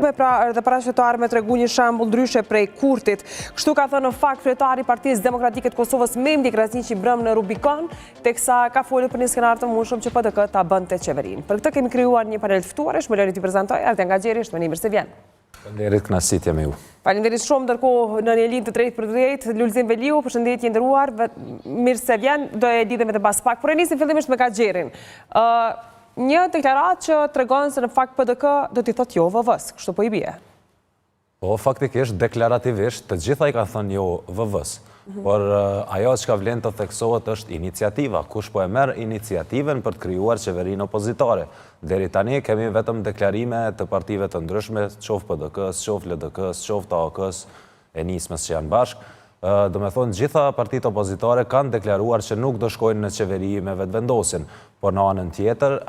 Pra edhe para qytetarëve me tregu një shembull ndryshe prej Kurtit. Kështu ka thënë në fakt kryetari i Partisë Demokratike të Kosovës Memli Krasniqi mbrëmë në Rubikon, teksa ka folur për një skenar të mundshëm që PDK ta bënte qeverinë. Për këtë kemi krijuar një panel të ftuarish, më lëni t'i prezantoj, Ardian Gaxherri është me ne, mirë se vjen. Faleminderit, kënaqësi të jem me ju. Faleminderit shumë, ndërkohë në një linjë të drejtpërdrejtë, Lulzim Veliu, përshëndetje i nderuar, mirë se vjen, do e lidhemi edhe pas pak. Por e nisim fillimisht me Gaxherrin. Një deklaratë që tregon se në fakt PDK do t'i thotë jo VV-së, kështu po i bie. Po, faktikisht, deklarativisht, të gjitha i kanë thënë jo VV-së. Mhm. Por ajo çka vlen të theksohet është iniciativa. Kush po e merr iniciativën për të krijuar qeverinë opozitare? Deri tani kemi vetëm deklarime të partive të ndryshme, qoftë PDK-së, qoftë LDK-së, qoftë AAK-së, e Nismës që janë bashkë. Domethënë, gjitha partitë opozitare kanë deklaruar që nuk do shkojnë në qeveri me Vetëvendosjen. Por në anën tjetër,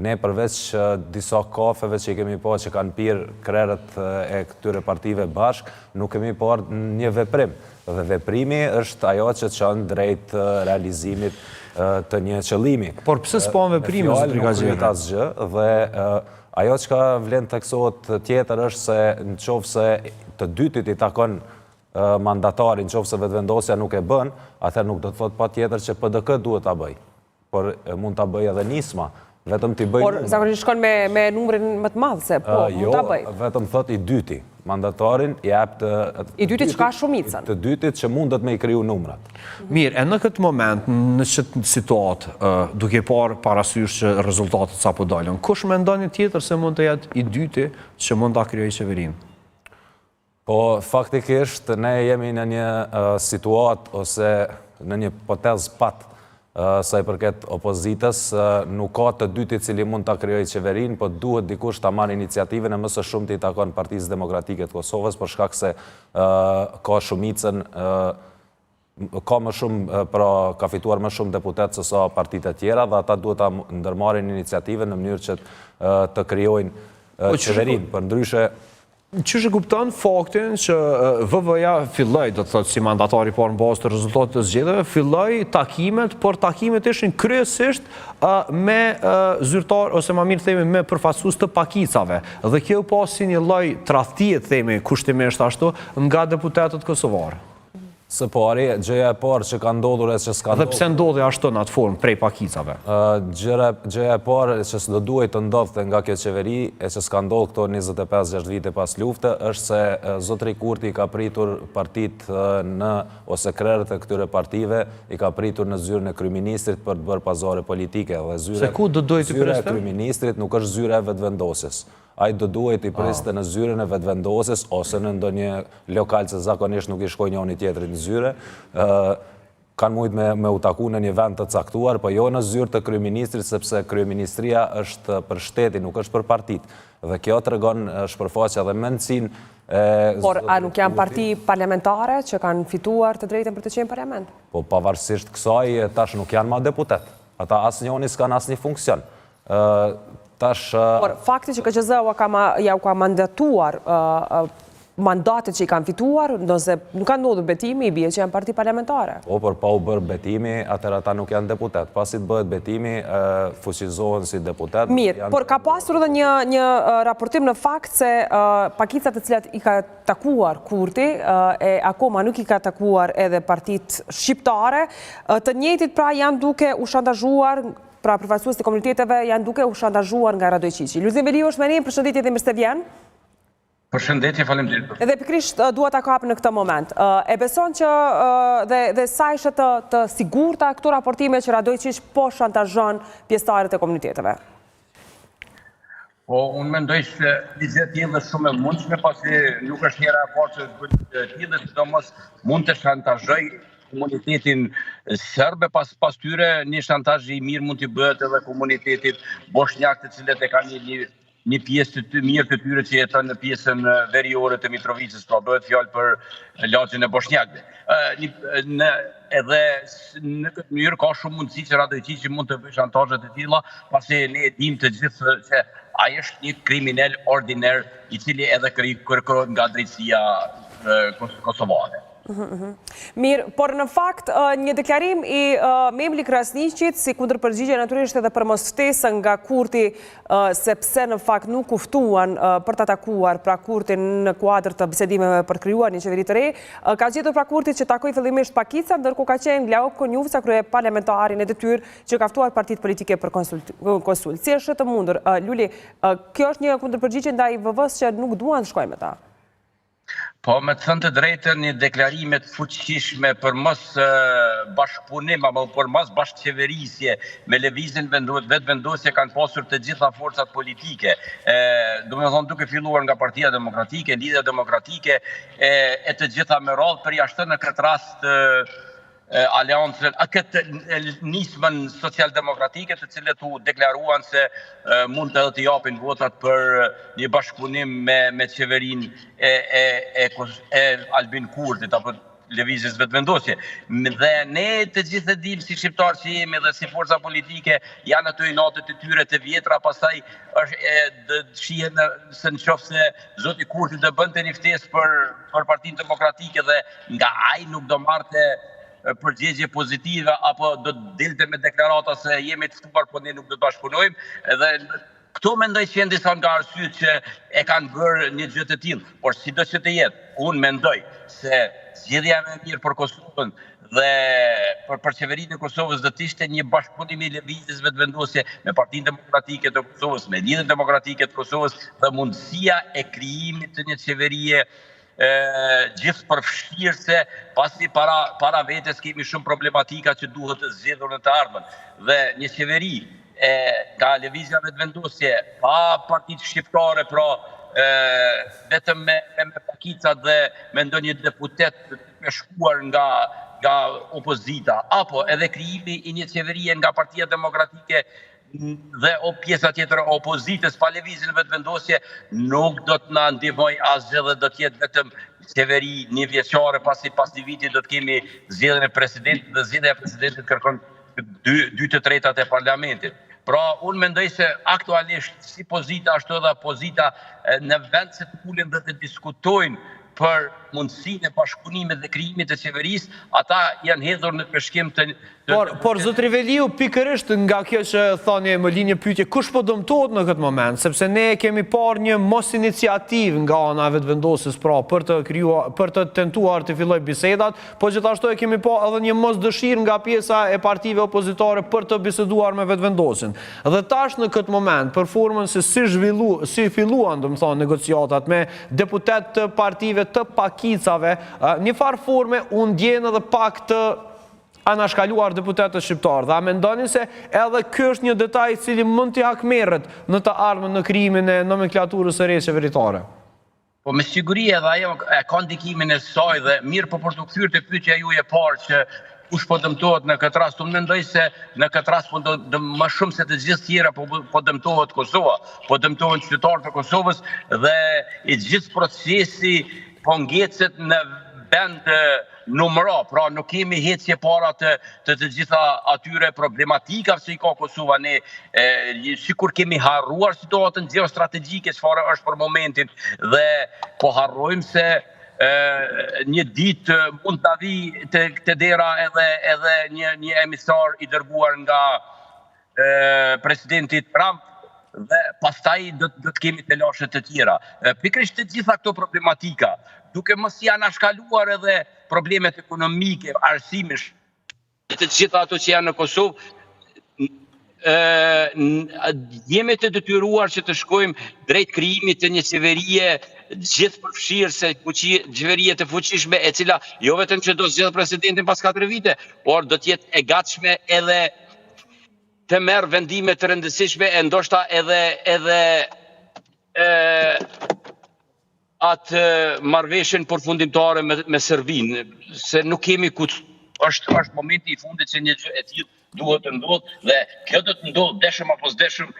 ne përveç disa kafeve që i kemi pa që kanë pirë krerët e këtyre partive bashkë, nuk kemi parë një veprim. Dhe veprimi është ajo që çon drejt realizimit të një qëllimi. Por pse s'pamë veprime, zotëri Gaxherri? Nuk asgjë dhe ajo çka vlen të theksohet tjetër është se në qoftë se të dytit i takon mandatari, në qoftë se Vetëvendosja nuk e bën, atëherë nuk do të thotë patjetër që PDK duhet ta bëjë. Por mund ta bëjë edhe Nisma, vetëm t'i bëjë Por zakonisht shkon me me numrin më të madh se po, mund ta bëjë. Jo, vetëm thotë i dyti. Mandatarin i jep të I dyti që ka shumicën. Të dytit që mundet me i kriju numrat. Mirë, e në këtë moment, në këtë situatë, duke parë parasysh që rezultatet sapo dolën, kush mendoni tjetër se mund të jetë i dyti që mund ta krijojë qeverinë? Po, faktikisht, ne jemi në një situatë ose në një potez pat sa i përket opozitës, nuk ka të dytë i cili mund ta krijojë qeverinë, po duhet dikush ta marrë iniciativën e më së shumti i takon Partisë Demokratike të Kosovës, për shkak se ka shumicën ka më shumë, pra ka fituar më shumë deputetë se sa partitë e tjera dhe ata duhet ta ndërmarrin iniciativën në mënyrë që të krijojnë po, qeverinë. Përndryshe Qysh e kupton faktin që VV-ja filloi, do të thotë si mandatari i parë në bazë të rezultatit të zgjedhjeve, filloi takimet, por takimet ishin kryesisht me zyrtarë ose ma mirë themi me përfaqësues të pakicave. Dhe kjo u pa si një lloj tradhtie, themi kushtimisht ashtu, nga deputetët kosovarë. Së pari, gjëja e parë që ka ndodhur e që s'ka ndodhur... Dhe pse ndodhi ashtu në atë formë prej pakicave? Gjëja e parë që s'do duhej të ndodhte nga kjo qeveri e që s'ka ndodhur këto 25-6 vite pas lufte, është se zotri Kurti i ka pritur partitë në, ose krerët e këtyre partive, i ka pritur në zyrën e kryeministrit për të bërë pazare politike. Dhe zyra, Se ku do duhej t'i priste? Zyra e kryeministrit nuk është zyra e Vetëvendosjes. Ai do duhej t'i priste në zyrën e Vetëvendosjes ose në ndonjë lokal se zakonisht nuk i shkojnë njoni tjetrit në zyre. Kanë mujt me, me u taku në një vend të caktuar, po jo në zyrë të kryeministrit, sepse kryeministria është për shtetin, nuk është për partitë. Dhe kjo tregon shpërfaq edhe mendësinë e Por a nuk janë parti parlamentare që kanë fituar të drejtën për të qenë parlament? Po pavarësisht kësaj, tash nuk janë ma deputet. Ata asnjoni s'kanë asnjë funksion. Tash... Por, fakti që KQZ ja u ka mandatuar mandatet që i kanë fituar, ndonëse nuk ka ndodhur betimi, i bie që janë parti parlamentare. Po, por pa u bërë betimi, atëherë ata nuk janë deputet. Pasi të bëhet betimi, fuqizohen si deputet. Mirë, por ka pasur edhe një, një raportim në fakt se pakicat të cilat i ka takuar Kurti, e akoma nuk i ka takuar edhe partitë shqiptare, të njëjtit pra janë duke u shantazhuar Pra përfaqësuesit e komuniteteve janë duke u shantazhuar nga Radoiçiqi. Lulzim Veliu është me ne, përshëndetje dhe mirë se vjen. Përshëndetje, faleminderit. Dhe pikërisht dua ta kap në këtë moment. E beson që dhe dhe sa ishe të të sigurta këto raportime që Radoiçiq po shantazhon pjesëtarët e komuniteteve? Po, unë mendoj se një gjë e tillë është shumë e mundshme, pasi nuk është hera e parë që bën një gjë e tillë, sidomos mund të shantazhojë komunitetin serb e pas pas tyre një shantazh i mirë mund t'i bëhet edhe komunitetit boshnjak të cilët e kanë një, një një pjesë të, të mirë të tyre që jeton në pjesën veriore të Mitrovicës, pra bëhet fjalë për lagjen e boshnjakëve. Një, në edhe në këtë mënyrë ka shumë mundësi që Radoiçiqi mund të bëjë shantazhe të tilla, pasi ne e dimë të gjithë se ai është një kriminel ordiner i cili edhe kërkohet nga drejtësia kosovare. Mirë, por në fakt, një deklarim i Memli Krasniqit si kundërpërgjigje natyrisht edhe për mosftesën nga Kurti, sepse në fakt nuk u ftuan për ta takuar pra Kurtin në kuadër të bisedimeve për të krijuar një qeveri të re, ka gjetur pra Kurti që takojë fillimisht pakicat, ndërkohë ka qenë Glauk Konjufca kryeparlamentari në detyrë që ka ftuar partitë politike për konsultë. Si është e mundur? Luli, kjo është një kundërpërgjigje ndaj VV-së që nuk duan të shkojnë me ta. Po, me të thënë të drejtën, një deklarime të fuqishme për mos bashkëpunim apo për mos bashkëqeverisje me lëvizjen Vetëvendosje kanë pasur të gjitha forcat politike. E, domethënë duke filluar nga Partia Demokratike, Lidhja Demokratike e, e të gjitha me radhë përjashto në këtë rast aleancën, a këtë nismën socialdemokratike të cilët u deklaruan se mund edhe të japin votat për një bashkëpunim me, me qeverinë e, e, e, e Albin Kurtit apo lëvizjes Vetëvendosje. Dhe ne të gjithë e dimë si shqiptarë që jemi dhe si forca politike janë ato inatet e tyre të vjetra, pastaj është e, dhe shihet në, se në qoftë se zoti Kurti do bënte një ftesë për, për Partinë Demokratike dhe nga ai nuk do marrte përgjigje pozitive apo do të dilte me deklarata se jemi të ftuar, po ne nuk do të bashkëpunojmë edhe këto mendoj që janë disa nga arsyet që e kanë bërë një gjë të tillë, por sido që të jetë, unë mendoj se zgjidhja më e mirë për Kosovën dhe për, për qeverinë e Kosovës do të ishte një bashkëpunim i lëvizjes Vetëvendosje me Partinë Demokratike të Kosovës, me Lidhjen Demokratike të Kosovës dhe mundësia e krijimit të një qeverie gjithëpërfshirëse, pasi para, para vetes kemi shumë problematika që duhet të zgjidhur në të ardhmen. Dhe një qeveri e, nga lëvizja Vetëvendosje, pa partitë shqiptare, pra e, vetëm me, me, me pakicat dhe me ndonjë deputet të peshkuar nga nga opozita, apo edhe krijimi i një qeverie nga Partia Demokratike dhe o pjesa tjetër e opozitës pa lëvizjen Vetëvendosje nuk do të na ndihmojë asgjë dhe do të jetë vetëm qeveri njëvjeçare pasi pas një viti do të kemi zgjedhjen e presidentit dhe zgjedhja e presidentit kërkon dy, dy të tretat e parlamentit. Pra, unë mendoj se aktualisht si pozita ashtu edhe opozita në vend se të ulen dhe të diskutojnë për mundësinë e bashkëpunimit dhe krijimit të qeverisë, ata janë hedhur në peshkim të Por, por zotri Veliu, pikërisht nga kjo që thoni, më lind një pyetje, kush po dëmtohet në këtë moment? Sepse ne kemi parë një mos iniciativë nga ana e Vetëvendosjes, pra për të krijuar, për të tentuar të fillojë bisedat, po gjithashtu e kemi pa edhe një mos dëshirë nga pjesa e partive opozitare për të biseduar me Vetëvendosjen. Dhe tash në këtë moment, për formën se si zhvillu, si filluan, domethënë, negociatat me deputetë të partive të pakicave, një farë forme u ndjenë edhe pak të anashkaluar deputetët shqiptarë. Dhe a mendoni se edhe ky është një detaj i cili mund t'i hakmerret në të ardhmen në krijimin e nomenklaturës së re qeveritare? Po me siguri edhe ajo e ka ndikimin e saj dhe mirë po për t'u kthyer te pyetja juaj e parë që kush po dëmtohet në këtë rast, unë mendoj se në këtë rast po dë, më shumë se të gjithë tjera po, po dëmtohet Kosova, po dëmtohen qytetarët e Kosovës dhe i gjithë procesi po ngecet në vend numëro, pra nuk kemi ecje para të të, të gjitha atyre problematikave që i ka Kosova ne e, sikur kemi harruar situatën gjeostrategjike çfarë është për momentin dhe po harrojmë se e, një ditë mund të vijë te, te dera edhe edhe një një emisar i dërguar nga e, presidenti Trump dhe pastaj do do të kemi telashe të tjera. Pikërisht të gjitha këto problematika, duke mos i anashkaluar edhe problemet ekonomike, arsimin, të gjitha ato që janë në Kosovë, ë jemi të detyruar që të shkojmë drejt krijimit të një qeverie gjithëpërfshirëse, fuqi, qeverie të fuqishme e cila jo vetëm që do zgjedhë presidentin pas 4 vite, por do të jetë e gatshme edhe të merr vendime të rëndësishme e ndoshta edhe edhe e, atë marrëveshjen përfundimtare me, me Serbinë, se nuk kemi ku është është momenti i fundit që një gjë e tillë duhet të ndodhë dhe kjo do të ndodhë deshëm apo s'deshëm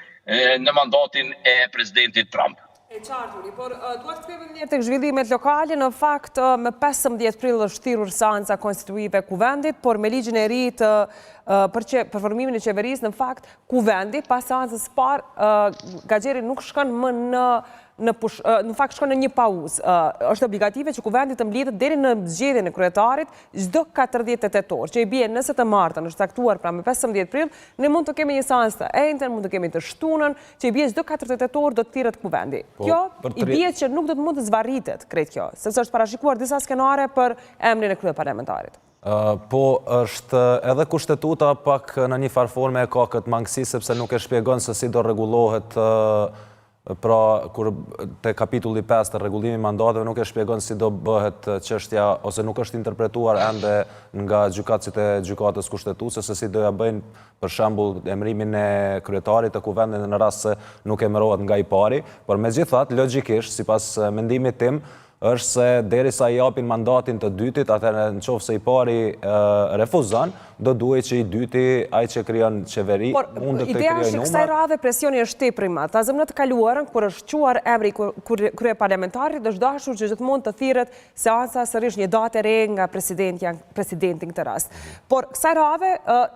në mandatin e presidentit Trump. E qartë, Uri, por dua të kthehemi një tek zhvillimet lokale, në fakt me 15 prill është thirrur seanca konstituive e Kuvendit, por me ligjin e ri të. Për që për formimin e qeverisë në fakt kuvendi pas seancës së parë Gaxherri nuk shkon më në në push, në fakt shkon në një pauzë. Është obligative që kuvendi të mblidhet deri në zgjedhjen e kryetarit çdo 48 orë, që i bie nëse të martën është caktuar pra me 15 prill, ne mund të kemi një seancë të enjten, mund të kemi të shtunën, që i bie çdo 48 orë do të thirret kuvendi. Po, kjo i bie që nuk do të mund të zvarritet krejt kjo, sepse është parashikuar disa skenare për emrin e kryeparlamentarit. Po, është edhe kushtetuta pak në një farë forme e ka këtë mangësi, sepse nuk e shpjegon se si do rregullohet pra kur te kapitulli 5 të rregullimi mandateve nuk e shpjegon si do bëhet çështja ose nuk është interpretuar ende nga gjykatësit e gjykatës kushtetuese se si do ja bëjnë për shembull emërimin e kryetarit të kuvendit në rast se nuk emërohet nga i pari, por megjithatë logjikisht sipas mendimit tim është se derisa i japin mandatin të dytit, atëherë në qoftë se i pari refuzon, do duhej që i dyti, ai që krijon qeveri, mundet të krijojë numrat. Por, ideja është që kësaj radhe presioni është tepër i madh. Ta zëmë në të kaluarën, kur është çuar emri kryeparlamentarit, është dashur që gjithmonë të thirret seanca sërish një datë e re nga presidenti në këtë rast. Por, kësaj radhe,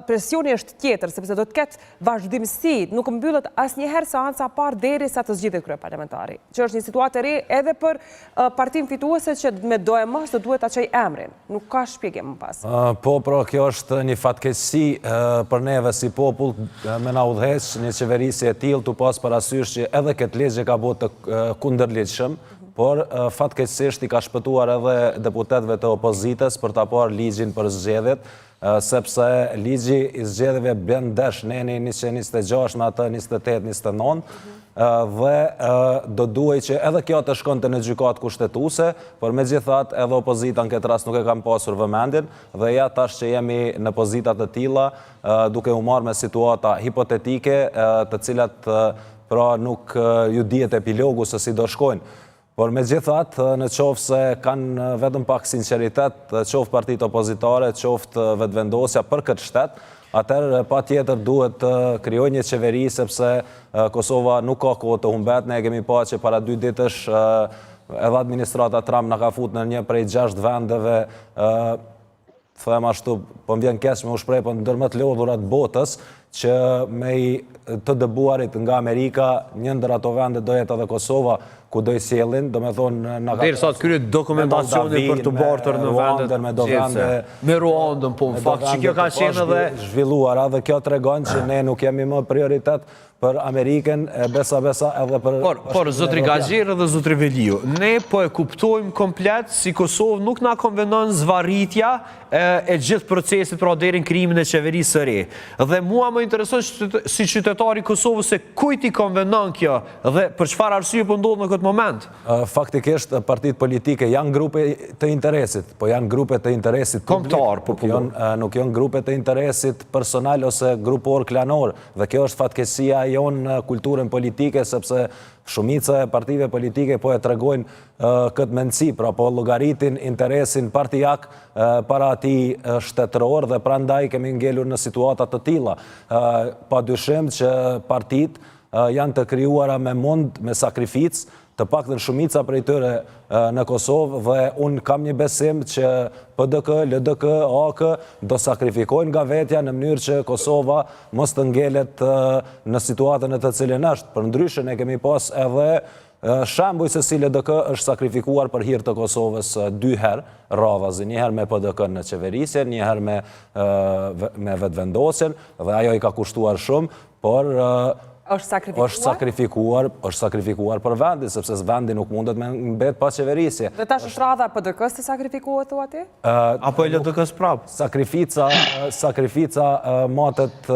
presioni është tjetër, sepse do të ketë vazhdimësi, nuk mbyllet asnjëherë seanca e parë derisa të zgjidhet kryeparlamentari, që është një situatë e re edhe për partinë fituese që me doemos do duhet ta çojë emrin. Nuk ka shpjegim më pas. Po, pra, kjo është një fatkeqësi për neve si popull me na udhëheq një qeverisje e tillë tu pas parasysh që edhe këtë ligj e ka bo të kundërligjshëm, por fatkeqësisht i ka shpëtuar edhe deputetëve të opozitës për ta parë ligjin për zgjedhjet, sepse ligji i zgjedhjeve bjen ndesh neni 126 me atë 28, 29, dhe do duhej që edhe kjo të shkonte në gjykatë kushtetuese, por megjithatë edhe opozita në këtë rast nuk e kanë pasur vëmendjen, dhe ja tash që jemi në pozita të tilla, duke u marrë me situata hipotetike, të cilat pra nuk ju dihet epilogu se si do shkojnë. Por megjithatë, në qoftë se kanë vetëm pak sinqeritet, qoftë partitë opozitare, qoftë Vetëvendosja për këtë shtet, atëherë patjetër duhet të krijojnë një qeveri sepse Kosova nuk ka kohë të humbet. Ne e kemi pa që para dy ditësh edhe administrata Trump na ka fut në një prej gjashtë vendeve them ashtu, po më vjen keq me u shpreh, po ndër më të lodhura të botës, që me i të dëbuarit nga Amerika, një ndër ato vende do jetë edhe Kosova, ku do i sjellin, domethonë na ka... Derisa të kryhet dokumentacioni për të bartur në vendet me do vende, me Ruandën, po në fakt që kjo ka qenë edhe zhvilluara dhe kjo tregon që ne nuk jemi më prioritet për Amerikën e besa besa edhe për Por, por zotri Gaxherri dhe zotri Veliu, ne po e kuptojmë komplet si Kosovë nuk na konvenon zvarritja e, e gjithë procesit pra deri në krijimin e qeverisë së re. Dhe mua më intereson si qytetar i Kosovës se kujt i konvenon kjo dhe për çfarë arsye po ndodh në këtë moment. Faktikisht partitë politike janë grupe të interesit, po janë grupe të interesit publik, kombëtar, popullor. Nuk janë grupe të interesit personal ose grupor klanor. Dhe kjo është fatkeqësia jonë në kulturën politike sepse shumica e partive politike po e tregojnë këtë mendësi, pra po llogaritin interesin partiak para atij shtetëror dhe prandaj kemi ngelur në situata të tilla. Pa dyshim që partitë janë të krijuara me mund, me sakrificë, të paktën shumica prej tyre në Kosovë dhe unë kam një besim që PDK, LDK, AAK do sakrifikojnë nga vetja në mënyrë që Kosova mos të ngelet në situatën në të cilën është. Përndryshe ne kemi pas edhe shembuj se si LDK është sakrifikuar për hir të Kosovës dy herë radhazi, një herë me PDK në qeverisje, një herë me me Vetëvendosjen dhe ajo i ka kushtuar shumë, Por është sakrifikuar? Është sakrifikuar, është sakrifikuar për vendin, sepse vendi nuk mundet me mbet pa qeverisje. Dhe tash është radha e PDK-së të sakrifikohet, thua ti? Apo e LDK-së prapë? Sakrifica, sakrifica matet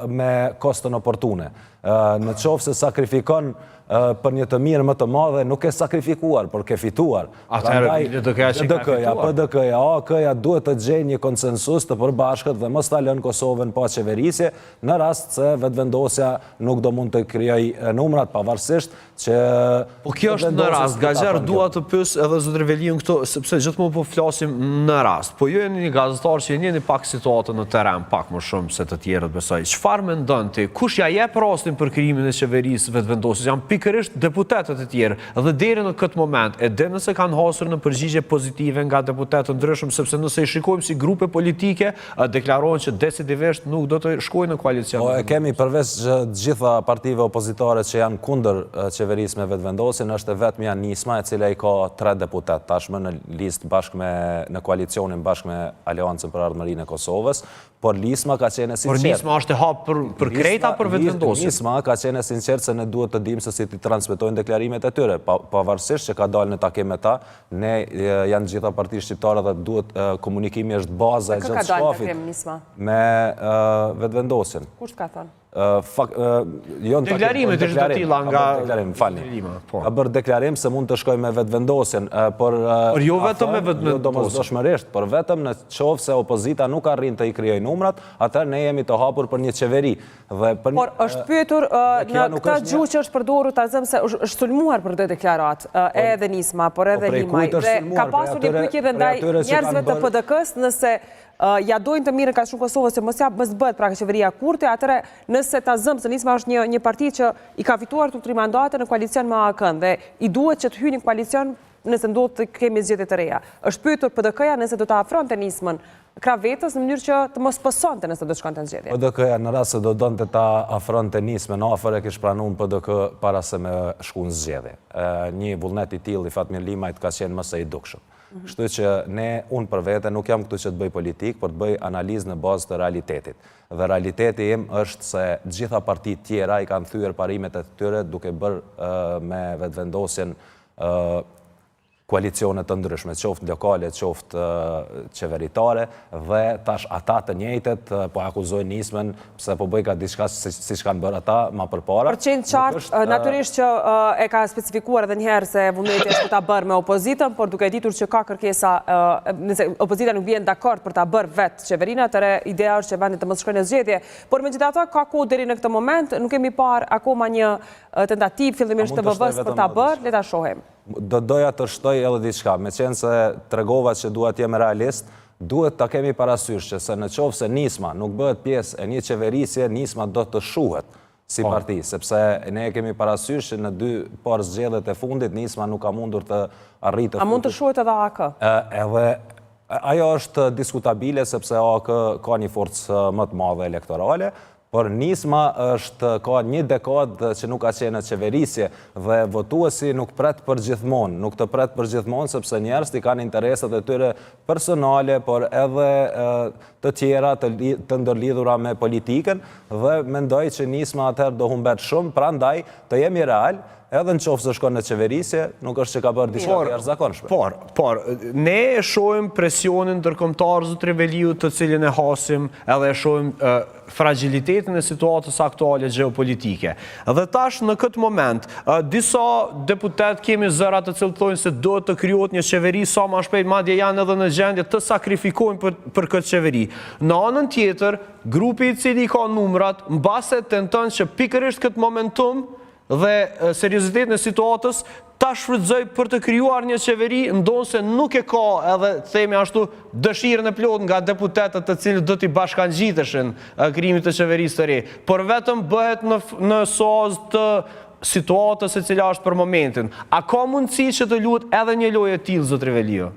me koston oportune. Në qoftë se sakrifikon për një të mirë më të madhe, nuk ke sakrifikuar, por ke fituar. Atëherë LDK-ja që ka fituar. PDK-ja, AAK-ja duhet të gjejnë një konsensus të përbashkët dhe mos ta lënë Kosovën pa qeverisje, Në rast se Vetëvendosja nuk do mund të krijojë numrat, pavarësisht që Po kjo është në rast, Gaxherr dua të pyes edhe zotëri Veliun këtu, sepse gjithmonë po flasim në rast. Po ju jeni një gazetar që e njihni pak situatën në terren, pak më shumë se të tjerët besoj. Çfarë mendon ti? Kush ja jep rastin për krijimin e qeverisë Vetëvendosjes? Janë. pikërisht deputetët e tjerë. Dhe deri në këtë moment, e di nëse kanë hasur në përgjigje pozitive nga deputetë të ndryshëm, sepse nëse i shikojmë si grupe politike, deklarohen që decidivisht nuk do të shkojnë në koalicion. Po e kemi përveç të gjitha partive opozitare që janë kundër qeverisë me Vetëvendosjen, është e vetmja Nisma e cila i ka tre deputetë tashmë në listë bashkë me në koalicionin bashkë me Aleancën për Ardhmërinë e Kosovës, por Nisma ka qenë e sinqertë. Por Nisma është e hapë për, për krejt a për Vetëvendosjen? Nisma ka qenë e sinqertë se ne duhet të dimë se si t'i transmetojnë deklarimet e tyre. Pa, pavarësisht që ka dalë në takim me ta, ne janë gjitha partitë shqiptare dhe duhet komunikimi është baza e gjithë shkafit. Me kë ka dalë në takim Nisma? Me Vetëvendosjen. Kush të ka thënë? Jo në Deklarimet ishin të tilla nga deklarim, falni. Po. Ka bërë deklarim se mund të shkojë me Vetëvendosjen, por por jo vetëm me Vetëvendosjen. Jo domosdoshmërisht, por vetëm në qoftë se opozita nuk arrin të i krijojë numrat, atëherë ne jemi të hapur për një qeveri. Dhe për Por është pyetur në këtë gjuhë që është përdorur ta zëmë se është sulmuar për këtë deklaratë, edhe Nisma, por edhe po Limaj. Dhe ka pasur një pyetje dhe ndaj njerëzve të PDK-së nëse ia dojnë të mirën kaq shumë Kosovës që mos ja mos bëhet pra qeveria Kurti, atëherë nëse ta zëmë se Nisma është një një parti që i ka fituar këto tri mandate në koalicion me AAK-në dhe i duhet që të hyjë në koalicion nëse ndodh të kemi zgjedhje të reja. Është pyetur PDK-ja nëse do ta afronte Nismën krah vetes në mënyrë që të mos pësonte nëse do të shkonte në zgjedhje. PDK-ja në rast se do donte ta afronte Nismën afër e kish pranu në PDK para se me shku në zgjedhje. Një vullnet i tillë i Fatmir Limajt ka qenë më se i dukshëm. Kështu që ne, unë për vete, nuk jam këtu që të bëj politikë, por të bëj analizë në bazë të realitetit. Dhe realiteti im është se gjitha partitë tjera i kanë thyer parimet e tyre duke bërë me Vetëvendosjen koalicione të ndryshme, qoftë lokale, qoftë qeveritare, dhe tash ata të njëjtët po akuzojnë Nismën pse po bëjka diçka siç kanë bërë ata ma përpara. Për të qenë qartë, natyrisht që e ka specifikuar edhe njëherë se vullneti është për ta bërë me opozitën, por duke ditur që ka kërkesa, nëse opozita nuk bie dakord për ta bërë vetë qeverinë, atëherë ideja është që vendi të mos shkojë në zgjedhje. Por megjithatë ka kohë deri në këtë moment, nuk kemi parë akoma një tentativë fillimisht të VV-së për ta bërë, le ta shohim. Do doja të shtoj edhe diçka, meqenëse tregova që dua të jem realist, duhet ta kemi parasysh që se në qoftë se Nisma nuk bëhet pjesë e një qeverisje, Nisma do të shuhet si po. parti, sepse ne e kemi parasysh që në dy par zgjedhjet e fundit Nisma nuk ka mundur të arrijë të A mund të shuhet edhe AAK? Edhe ajo është diskutabile sepse AAK ka një forcë më të madhe elektorale, Por Nisma është ka një dekadë që nuk ka qenë në qeverisje dhe votuesi nuk pret për gjithmonë, nuk të pret për gjithmonë sepse njerëzit i kanë interesat e tyre personale, por edhe të tjera të, të ndërlidhura me politikën dhe mendoj që Nisma atëherë do humbet shumë, prandaj të jemi real, edhe në qoftë se shkon në qeverisje, nuk është që ka bërë diçka të jashtëzakonshme. Por, por, ne e shohim presionin ndërkombëtar zotëri Veliu të cilin e hasim edhe e shohim fragilitetin e situatës aktuale gjeopolitike. Dhe tash në këtë moment, disa deputetë kemi zëra të cilët thonë se duhet të krijohet një qeveri sa ma shpejt, madje janë edhe në gjendje të sakrifikojnë për, për këtë qeveri. Në anën tjetër, grupi i cili ka numrat, mbase tenton që pikërisht këtë momentum dhe seriozitetin e situatës ta shfrytëzojë për të krijuar një qeveri, ndonëse nuk e ka edhe themi ashtu dëshirën e plotë nga deputetët të cilët do t'i bashkangjiteshin krijimit të qeverisë të re, por vetëm bëhet në në suazë të situatës e cila është për momentin. A ka mundësi që të luhet edhe një lojë e tillë, zotëri Veliu?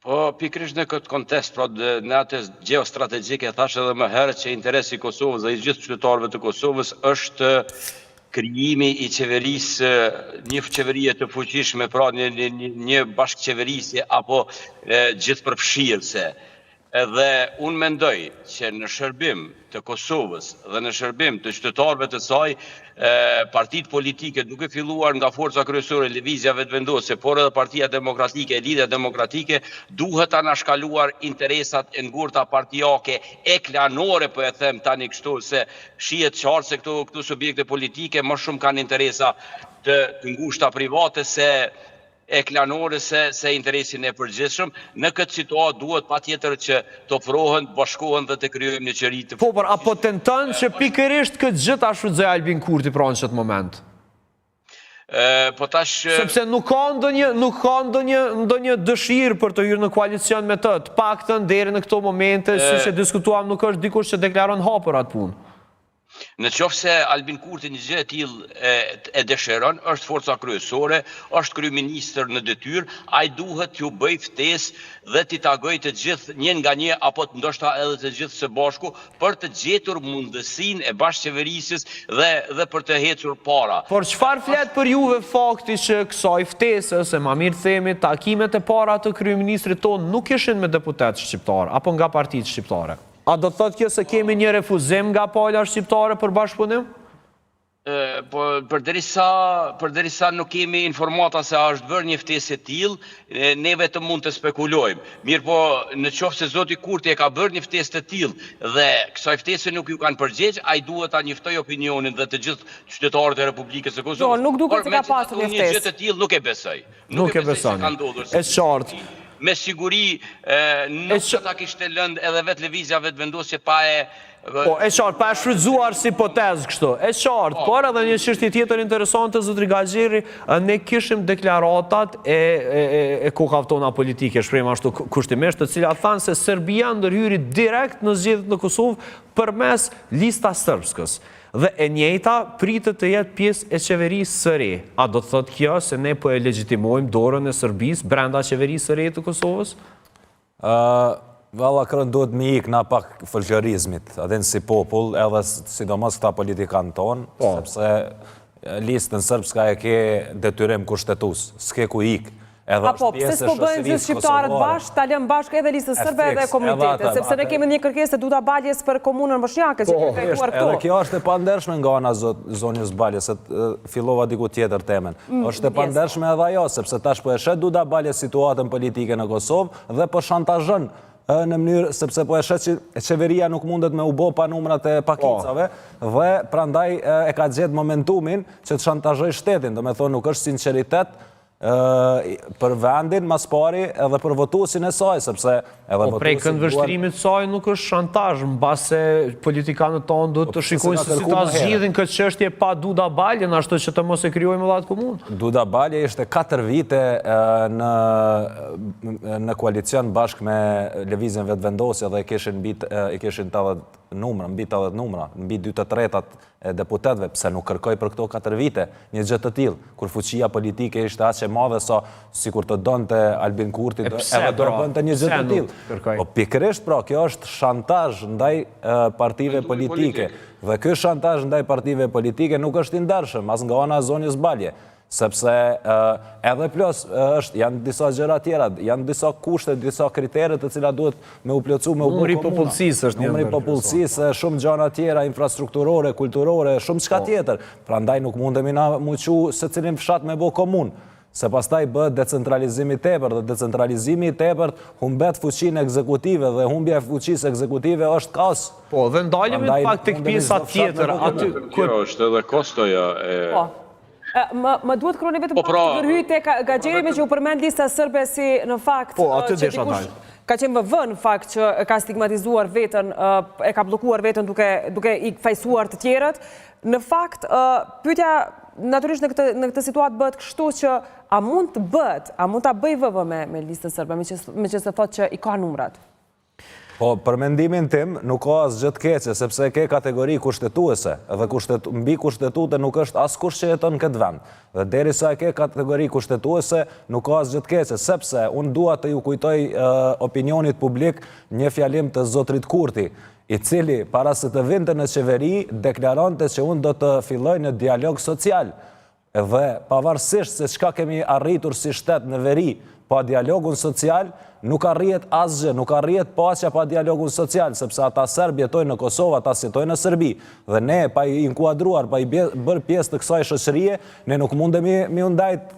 Po, pikërisht në këtë kontekst, pra në atë gjeostrategjike, thashë edhe më herët që interesi i Kosovës dhe i gjithë qytetarëve të Kosovës është krijimi i qeverisë, një qeverie të fuqishme, pra një, një, një, një bashkëqeverisje apo gjithëpërfshirëse. Edhe unë mendoj që në shërbim të Kosovës dhe në shërbim të qytetarëve të saj, partitë politike duke filluar nga forca kryesore Lëvizja Vetëvendosje, por edhe Partia Demokratike e Lidhja Demokratike, duhet anashkaluar interesat e ngurta partiake e klanore, po e them tani kështu se shihet qartë se këto këto subjekte politike më shumë kanë interesa të, të ngushta private se e klanore se se interesin e përgjithshëm. Në këtë situatë duhet patjetër që të ofrohen, të bashkohen dhe të krijojmë një qeveri të Po, por a po tenton që pikërisht këtë gjë ta shfrytëzojë Albin Kurti pra në këtë moment? Po tash Sepse nuk ka ndonjë nuk ka ndonjë ndonjë dëshirë për të hyrë në koalicion me të, të paktën deri në këto momente, siç e diskutuam, nuk është dikush që deklaron hapur atë punë. Në qoftë se Albin Kurti një gjë e tillë e, e dëshiron, është forca kryesore, është kryeministër në detyrë, ai duhet t'ju bëjë ftesë dhe t'i takojë të gjithë një nga një apo ndoshta edhe të gjithë së bashku për të gjetur mundësinë e bashkëqeverisjes dhe dhe për të ecur para. Por çfarë flet për juve fakti që kësaj ftese, ose ma mirë themi, takimet e para të kryeministrit tonë nuk ishin me deputetë shqiptarë apo nga partitë shqiptare? A do të thotë kjo se kemi një refuzim nga pala shqiptare për bashkëpunim? Po, përderisa, përderisa nuk kemi informata se a është bërë një ftesë e tillë, ne vetëm mund të spekulojmë. Mirëpo, në qoftë se zoti Kurti e ka bërë një ftesë të tillë dhe kësaj ftese nuk ju kanë përgjegj, ai duhet ta njoftojë opinionin dhe të gjithë qytetarët e Republikës së Kosovës. Jo, nuk duket se ka pasur një ftesë. Një gjë të tillë nuk e besoj. Nuk e besoni. E qartë. Me siguri nuk do ta kishte lënë edhe vetë Lëvizja Vetëvendosje pa e Po, e qartë, pa e shfrytëzuar si hipotezë kështu. E qartë, po. por edhe një çështje tjetër interesante, zotri Gaxherri, ne kishim deklaratat e, e, e, e kokave tona politike, shprehemi ashtu kushtimisht, të cilat thanë se Serbia ndërhyri direkt në zgjedhjet në Kosovë përmes Lista Srpskës. Dhe e njëjta pritet të jetë pjesë e qeverisë së re. A do të thotë kjo se ne po e legjitimojmë dorën e Serbisë brenda qeverisë së re të Kosovës? Ë, valla kërën duhet me i ik na pak folklorizmit, a din si popull, edhe sidomos këta politikanë tonë, po. sepse listën srpska e ke detyrim kushtetues, s'ke ku ik. Edhe Apo, pse s'po bëhen gjithë shqiptarët bashkë, ta lëmë bashkë edhe listën sërbe edhe komunitetet, sepse ne kemi një kërkesë të Duda Baljes për komunën boshnjake, që po, kërkuar këto. Edhe kjo është e pandershme nga ana zonjës Balje, se fillova diku tjetër temën. Mm, është e pandershme edhe ajo, sepse tash po e sheh Duda Balje situatën politike në Kosovë dhe po shantazhon në mënyrë, sepse po e sheh që qeveria nuk mundet me u bo pa numrat e pakicave, po. dhe prandaj e ka gjetë momentumin që të shantazhojë shtetin, domethonë nuk është sinceritet, për vendin ma s'pari edhe për votuesin e saj, sepse edhe po prej këndvështrimit të saj nuk është shantazh, mbase politikanët tonë duhet po, të shikojnë se si ta zgjidhin këtë çështje pa Duda Baljen, ashtu që të mos e krijojmë edhe atë komunë. Duda Balje ishte 4 vite në në koalicion bashkë me Lëvizjen Vetëvendosje dhe i kishin mbi i kishin 80 numra, mbi 80 numra, mbi 2 të tretat e deputetëve, pse nuk kërkoi për këto katër vite një gjë të tillë, kur fuqia politike ishte aq e madhe sa sikur të donte Albin Kurti edhe do e pra, bënte një gjë të tillë. Po pikërisht pra, kjo është shantazh ndaj partive politike. Dhe ky shantazh ndaj partive politike nuk është i ndershëm, as nga ana e zonjës Balje. Sepse edhe plus është, janë disa gjëra tjera, janë disa kushte, disa kritere të cilat duhet me u plotësu, me u bë komuna. Numri i popullsisë është një Numri i popullsisë, shumë gjëra tjera, infrastrukturore, kulturore, shumë çka po. tjetër. Prandaj nuk mundemi na mu çu secilin fshat me bo komunë se pastaj bëhet decentralizimi i tepërt dhe decentralizimi i tepërt humbet fuqinë ekzekutive dhe humbja e fuqisë ekzekutive është kaos. Po, dhe ndalemi pak tek pjesa tjetër aty ku kjo është edhe kostoja e po. Më duhet kroni vetëm po, pak pra, të ndërhyj te Gaxherri meqë u përmend lista sërbe si në fakt po, aty desha dal. Ka qenë VV në fakt që ka stigmatizuar veten, e ka bllokuar veten duke, duke i fajësuar të tjerët. Në fakt, pyetja natyrisht në këtë, në këtë situatë bëhet kështu që a mund të bëhet, a mund ta bëjë VV me, me listën sërbe, meqenëse thotë që i ka numrat? Po, për mendimin tim, nuk ka asgjë të keqe, sepse ke kategori kushtetuese, dhe kushtet, mbi kushtetutën nuk është askush që jeton në këtë vend. Dhe derisa e ke kategori kushtetuese, nuk ka asgjë të keqe, sepse unë dua të ju kujtoj opinionit publik një fjalim të zotrit Kurti, i cili para se të vinte në qeveri, deklaronte që unë do të filloj një dialog social. Dhe pavarësisht se çka kemi arritur si shtet në veri, pa dialogun social, nuk arrihet asgjë, nuk arrihet paqja pa dialogun social, sepse ata serbë jetojnë në Kosovë, ata s'jetojnë në Serbi. Dhe ne, pa i inkuadruar, pa i bërë pjesë të kësaj shoqërie, ne nuk mundemi me u ndajt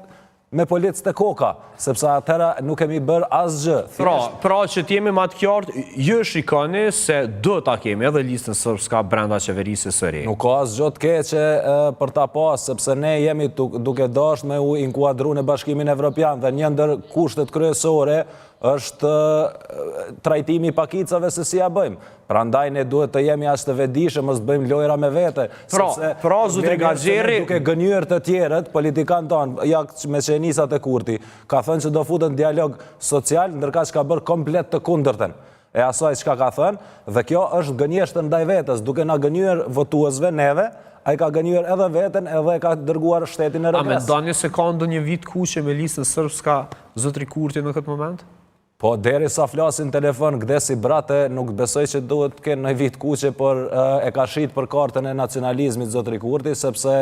me policë te koka, sepse atëhera nuk kemi bërë asgjë. Pra, pra që të jemi ma të qartë, ju shikoni se do ta kemi edhe listën srpska brenda qeverisë së re. Nuk ka asgjë të keqe për ta pas, sepse ne jemi duke dashur me u inkuadru në Bashkimin Evropian dhe një ndër kushtet kryesore është trajtimi i pakicave se si ja bëjmë. Prandaj ne duhet të jemi aq të vetëdijshëm, mos të bëjmë lojra me vete, pra, sepse pra zotri Gaxherri duke gënjyer të tjerët, politikanët tanë, ja meqë e nisa te Kurti, ka thënë që do futet në dialog social, ndërkaq ka bërë komplet të kundërtën. e asaj çka ka thënë dhe kjo është gënjeshtër ndaj vetes, duke na gënjyer votuesve neve, ai ka gënjyer edhe veten edhe e ka dërguar shtetin në A regres. mendoni se ka ndonjë vijë të kuqe me Listën Srpska zotri Kurti në këtë moment? Po deri sa flasin në telefon gdesi brate nuk besoj që duhet të kenë ndonjë vijë të kuqe por e ka shit për kartën e nacionalizmit zotri Kurti sepse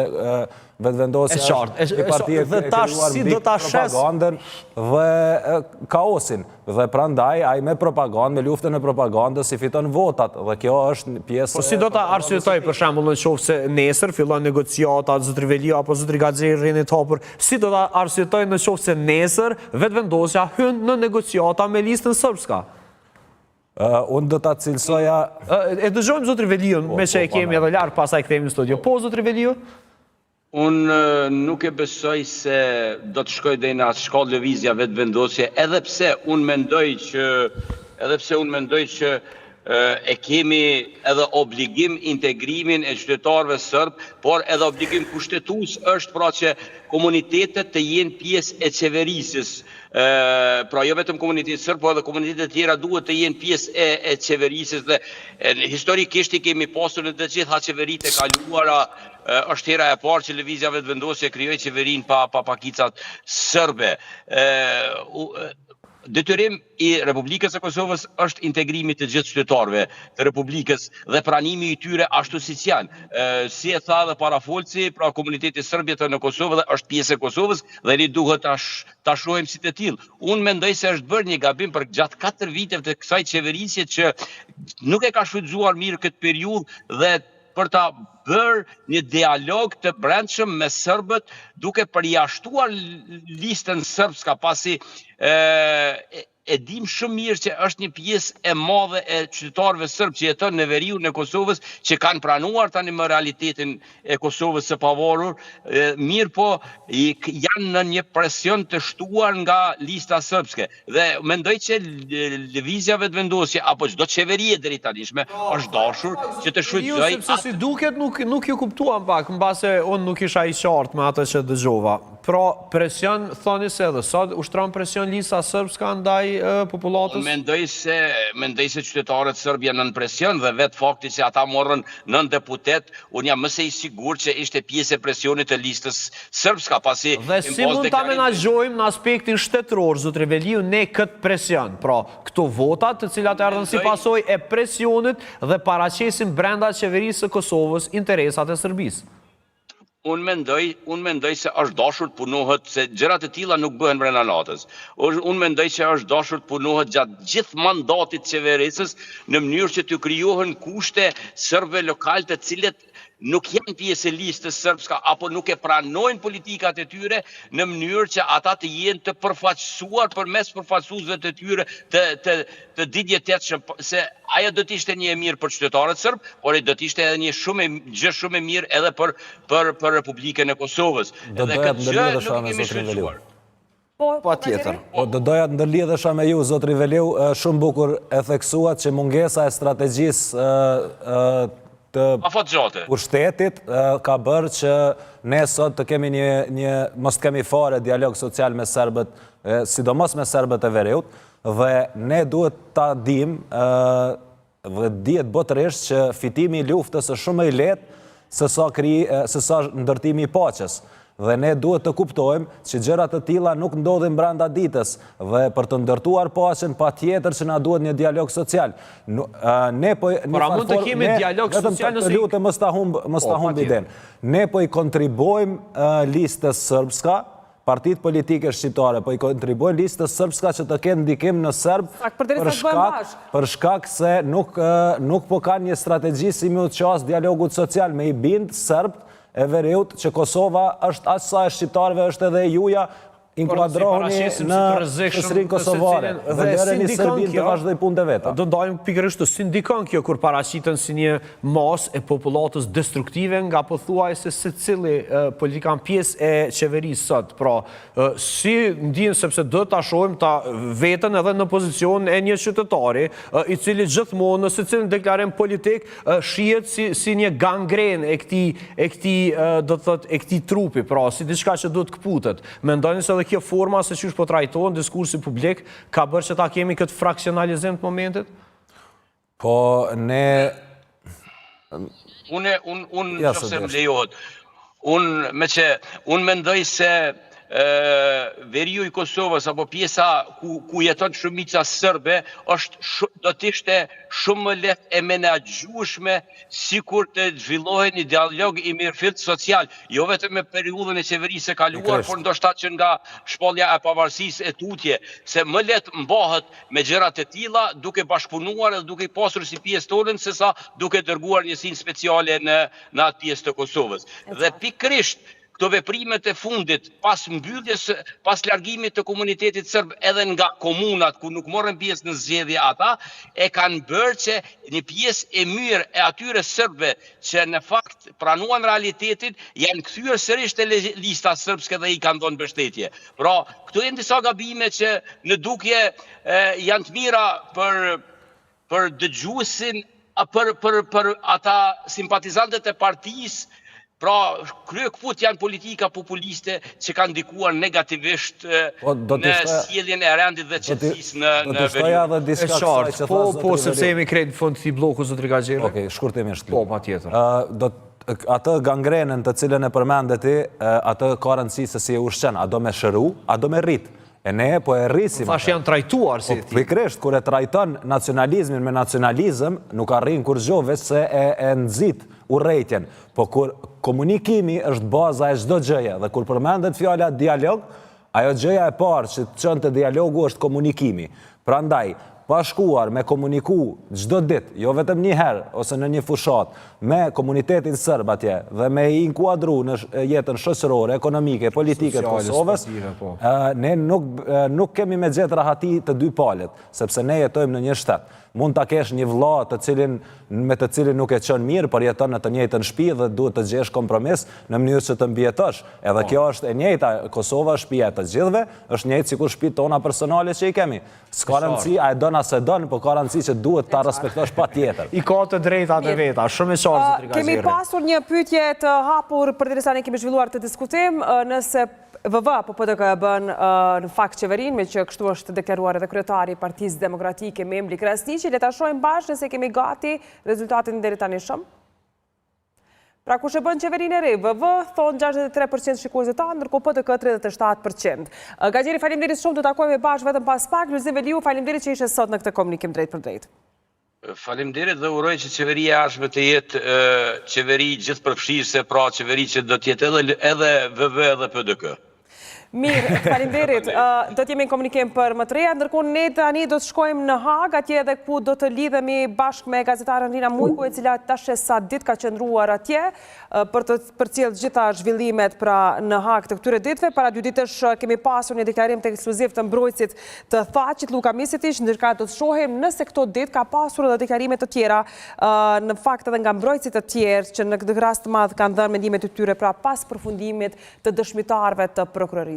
Vetëvendosja është një parti e krijuar mbi propagandën dhe kaosin dhe prandaj ai me propagandë me luftën e propagandës i fiton votat dhe kjo është pjesë Po si do ta arsyetojë për shembull në qoftë se nesër fillon negociatat zotri Veliu apo zotri Gaxherri rrini të hapur si do ta arsyetojë në qoftë se nesër Vetëvendosja hyn në negociata me Listën Srpska? Unë do ta cilësoja... E dëgjojmë zotri Veliun, po, meqë po, e kemi edhe larg, pastaj kthehemi në studio. Po, zotri Veliu? Unë nuk e besoj se do të shkojë deri në atë shkallë lëvizja Vetëvendosje, edhe pse unë mendoj që edhe pse unë mendoj që e kemi edhe obligim integrimin e qytetarëve sërbë, por edhe obligim kushtetues është pra që komunitetet të jenë pjesë e qeverisjes, pra jo vetëm komuniteti sërb, por edhe komunitetet e tjera duhet të jenë pjesë e, e qeverisjes dhe e, historikisht i kemi pasur në të gjitha qeveritë e kaluara, është hera e parë që Lëvizja Vetëvendosje krijoi qeverinë pa pa pakicat sërbe. Ë Detyrim i Republikës së Kosovës është integrimi i të gjithë qytetarëve të Republikës dhe pranimi i tyre ashtu siç janë. Si e tha edhe parafolësi, pra komuniteti sërb jeton në Kosovë dhe është pjesë e Kosovës dhe ne duhet ta ta shohim si të tillë. Unë mendoj se është bërë një gabim për gjatë 4 viteve të kësaj qeverisje që nuk e ka shfrytëzuar mirë këtë periudhë dhe për ta bërë një dialog të brendshëm me sërbët duke përjashtuar listën sërpska pasi e, e dim shumë mirë që është një pjesë e madhe e qytetarëve sërbë që jetojnë në veriun e Kosovës që kanë pranuar tani më realitetin e Kosovës së pavarur, mirëpo janë në një presion të shtuar nga lista srpske. Dhe mendoj që lëvizja Vetëvendosje apo çdo qeveri e deritanishme është dashur që të shfrytëzojë Ju sepse si duket nuk nuk ju kuptuam pak, mbase unë nuk isha i qartë me atë që dëgjova. Pra, presion thoni se edhe sot ushtron presion Lista Srpska ndaj popullatës? Unë mendoj se mendoj se qytetarët sërbë janë nën presion dhe vetë fakti që ata morën 9 deputetë Unë jam më se i sigurt që ishte pjesë e presionit të listës srpska, pasi Dhe si mund ta menaxhojmë në aspektin shtetëror, zotri Veliu, ne këtë presion? Pra, këto vota të cilat erdhën si pasojë e presionit dhe paraqesin brenda qeverisë së Kosovës interesat e Serbisë. Unë mendoj, unë mendoj se është dashur të punohet se gjëra të tilla nuk bëhen brenda natës. Unë mendoj se është dashur të punohet gjatë gjithë mandatit qeverisës në mënyrë që të krijohen kushte sërbëve lokalë të cilët nuk janë pjesë e listës srpska apo nuk e pranojnë politikat e tyre në mënyrë që ata të jenë të përfaqësuar përmes përfaqësuesve të tyre të të të dinjitetshëm se ajo do të ishte një e mirë për qytetarët sërbë, por do të ishte edhe një shumë gjë shumë e mirë edhe për për për Republikën e Kosovës. Do Edhe doja të këtë gjë ndërlidhesha nuk e me kemi zotrin Veliu. shfrytëzuar. Po, Patjetër. Po do doja të ndërlidhesha me ju zotri Veliu, shumë bukur e theksuat që mungesa e strategjisë të Afatgjate. pushtetit ka bërë që ne sot të kemi një një mos të kemi fare dialog social me serbët, sidomos me serbët e veriut dhe ne duhet ta dimë Dhe dihet botërisht që fitimi i luftës është shumë më i lehtë se sa kri, se sa ndërtimi i paqes. Dhe ne duhet të kuptojmë që gjëra të tilla nuk ndodhin brenda ditës dhe për të ndërtuar paqen patjetër që na duhet një dialog social. Ne po Por a mund të kemi dialog social nëse të lutem mos ta humb mos ta po, humb idenë. Ne po i kontribuojmë listës srpska Partitë politike shqiptare po i kontribuojnë listës srpska që të ketë ndikim në serbë për shkak për shkak se nuk nuk po kanë një strategji si me u qas dialogut social me i bind serbët e veriut që Kosova është aq sa e shqiptarëve është edhe e juja inkuadrohuni në shoqërinë kosovare dhe lëreni Serbinë të vazhdojë punët e veta. Do ndajmë pikërisht si ndikon kjo kur paraqiten si një masë e popullatës destruktive nga pothuajse secili politikan pjesë e qeverisë sot. Pra, si ndihen sepse duhet ta shohim ta veten edhe në pozicionin e një qytetari, i cili gjithmonë në secilin deklarim politik shihet si si një gangrenë e këtij e këtij do të thotë e këtij trupi, pra si diçka që duhet këputet. Mendoni se edhe kjo forma se qysh po trajtohen diskursi publik ka bërë që ta kemi këtë fraksionalizim të momentit? Po, ne... Unë, unë, unë, ja, nëse më lejohet, unë, meqë, unë mendoj se veriu i Kosovës apo pjesa ku, ku jeton shumica sërbe është shu, do të ishte shumë më lehtë e menaxhueshme sikur të zhvillohej një dialog i mirëfilltë social, jo vetëm me periudhën e qeverisë së kaluar, por ndoshta që nga shpallja e pavarësisë e tutje, se më lehtë mbahet me gjëra të tilla duke bashkëpunuar edhe duke i pasur si pjesë tonën sesa duke dërguar njësinë speciale në në atë pjesë të Kosovës. Dhe pikërisht këto veprimet e fundit pas mbylljes pas largimit të komunitetit serb edhe nga komunat ku nuk morën pjesë në zgjedhje ata e kanë bërë që një pjesë e mirë e atyre serbëve që në fakt pranuan realitetin janë kthyer sërish te lista srpske dhe i kanë dhënë mbështetje. Pra, këto janë disa gabime që në dukje janë të mira për për dëgjuesin, për për për ata simpatizantët e partisë, pra kryekëput janë politika populiste që kanë ndikuar negativisht po, në sjelljen e rendit dhe qetësisë në në veri. Do të shtoja edhe diçka kësaj që po, po, sepse jemi krejt në fund të këtij blloku zotri Gaxherri. Okej, shkurtimisht. Po, patjetër. Do atë gangrenën të cilën e përmende ti, atë ka rëndësi se si e ushqen, a do me shëru, a do me rrit. E ne po e rrisim. Po thash janë trajtuar si po, ti. Pikërisht, kur e trajton nacionalizmin me nacionalizëm, nuk arrin kurgjo, veç se e, e nxit urrejtjen. Po kur komunikimi është baza e çdo gjëje dhe kur përmendet fjala dialog, Ajo gjëja e parë që të çon te dialogu është komunikimi. Prandaj, pa shkuar me komuniku çdo ditë, jo vetëm një herë ose në një fushatë, me komunitetin serb atje dhe me i inkuadru në jetën shoqërore, ekonomike, politike të Kosovës, po. ne nuk nuk kemi me gjetë rahati të dy palët, sepse ne jetojmë në një shtet. Mund ta kesh një vëlla të cilin me të cilin nuk e çon mirë, por jeton në të njëjtën shtëpi dhe duhet të gjesh kompromis në mënyrë që të mbijetosh. Edhe po. Kjo është e njëjta, Kosova është shtëpia e të gjithëve, është njëjtë sikur shtëpitë tona personale që i kemi. S'ka rëndësi a e don a s'e don, po ka rëndësi që duhet ta respektosh patjetër. I ka të drejtat e veta, shumë e qartë zotri Gaxherri. Kemi pasur një pyetje të hapur përderisa ne kemi zhvilluar këtë diskutim, nëse VV apo PDK e bën në fakt qeverinë, meqë kështu është deklaruar edhe kryetari i Partisë Demokratike, Memli Krasniqi. Le ta shohim bashkë nëse kemi gati rezultatin e deritanishëm. Pra kush e bën qeverinë e re? VV thonë 63% shikuesve tanë, ndërkohë PDK 37%. Gaxherri, faleminderit shumë, do të takohemi bashkë vetëm pas pak. Lulzim Veliu, faleminderit që ishe sot në këtë komunikim drejtpërdrejt. Faleminderit dhe uroj që qeveria e ardhshme të jetë qeveri gjithëpërfshirëse, pra qeveri që do të jetë edhe edhe VV edhe PDK. Mirë, faleminderit. Do të jemi në komunikim për më të reja, ndërkohë ne tani do të shkojmë në Hagë, atje edhe ku do të lidhemi bashkë me gazetaren Rina Mujku, e cila tash e sa ditë ka qëndruar atje për të përcjellë të gjitha zhvillimet pra në Hagë të këtyre ditëve. Para dy ditësh kemi pasur një deklarim ekskluziv të mbrojtësit të Thaçit, Luka Misetiq, ndërka do të shohim nëse këto ditë ka pasur edhe deklarime të tjera në fakt edhe nga mbrojtësit të tjerë që në këtë rast të madh kanë dhënë mendimet e tyre pra pas përfundimit të dëshmitarëve të prokurorisë.